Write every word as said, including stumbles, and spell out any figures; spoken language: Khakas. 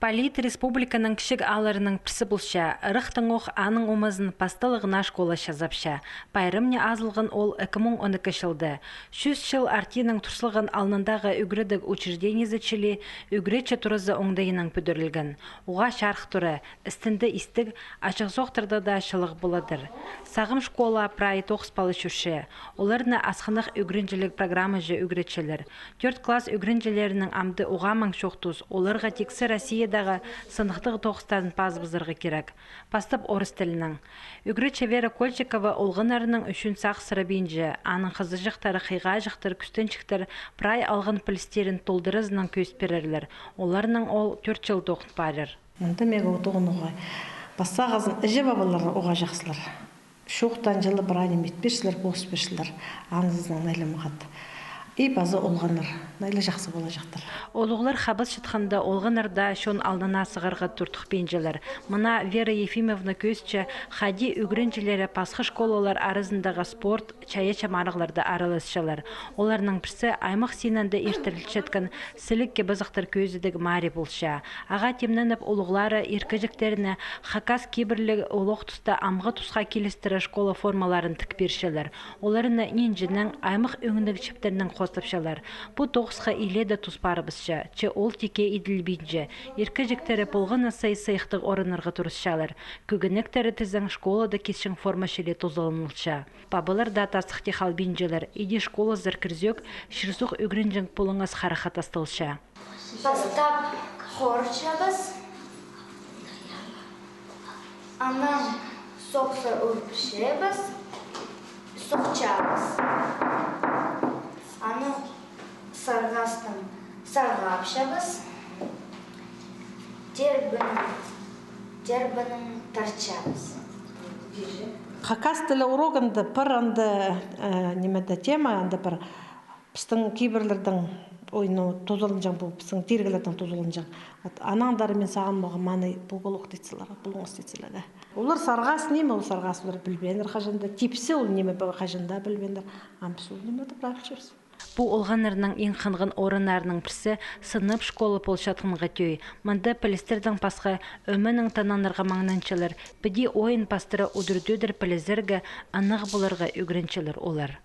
Палит республиканың кічіг аалларының пірсі полча. Ырахтаң ох аның омазын пасталығына школа чазапча. Пайрамны азылған ол ікі муң он ікі чылда. Чӱс чыл Артиинің турсалған алнындағы ӱгредіг учреждениезі чіли ӱгретчі туразы оңдайынаң пӱдірілген. Уғаа чарых тура, істінде истіг, ачығ соохтарда даа чылығ поладыр. Сағам школаа прай тоғыс пала чӧрче. Оларны асхынах ӱгренҷіліг программаҷа ӱгретчелер. Тӧрт класс ӱгренҷілерінің амды уғаа маң чоохтас, оларға тиксі Россиядағы сыныхтығ тоғыстарын пазыбызарға кирек. Пастап орыс тілінең. Ӱгретчі Вера Кольчикова олғаннарының ӱчӱн сағыссырабинча, аның хызыҷахтары хыйғаҷахтар, кӱстенҷіктер прай алған пілістерін толдыразынаң кӧзіт пирерлер. Оларнаң ол тӧрт чыл тоғын парир. Мында меге тоғынарға пастағызын іҷе-пабалар уғаа чахсылар. Чоохтанҷылар прай ниме ит пирчелер, позы пирчелер. Анызынаң найлы мағат. И паза олғаннар найлы чахсы полаҷахтар. Улуғлар хабасчатханда, олғаннар даа чон алнына сығарға туртухпинчалар. Мына Вера Ефимовна кӧзітче, хайди ӱгренҷілері пасха школалар аразындағы спорт, чайаачы марығларда араласчалар. Оларның пірсі аймах синінде иртірілчеткен сілікке пызыхтар кӧзідіг марығ полча. Ағаа тимненіп, улуғлары иркеҷектеріне хакас кибірліг олох туста амғы тусха килістіре школа формаларын тік пирчелер. Оларны нинҷенең, аймах ӧңніг чіптернең хостапчалар. Пу тоғысха илееде тус парыбысча, че ол тикке иділбинче. Иркеҷектері полған на сай сыйыхтығ орыннарға турысчалар. Кӧгенектері тізең, школада кисчең форма чіли тузаланылча. Пабалар даа тастыхти халбинчалар, иди школазар кірзӧк, чир-сух ӱгренҷең пулуңас харахха тасталча. Пастап хорчабыс, анаң сохса ӱрчебіс, сохчабыс. Анаң сарғастаң сарғапчабыс, тербенең, тербенең тартчабыс. Хакас тілі урогында пір анда, э, нимеде тема, анда пір пістің кибірлердең, ой, ну, тузаланҷаң пу, пістің тиріглердең тузаланҷаң. Вот, анаң андар мин сағынмағам, аны пу полох тидірлер, пулуңас тидірлер. Олар сарғас ниме, ол сарғас олар пілбееннер хаҷан даа, типсі ол ниме, хаҷан даа пілбееннер. Ам піс ол нимеде прай пілчебіс. Пу олғаннарның иң хынған орыннарының пірсі сынап школа полчатханға тӧӧй. Мында пілістердең пасха ӧменең тананарға маңнанчалар, піди ойын пастыра удур-тӧдір пілізерге, ынағ поларға ӱгренчелер олар.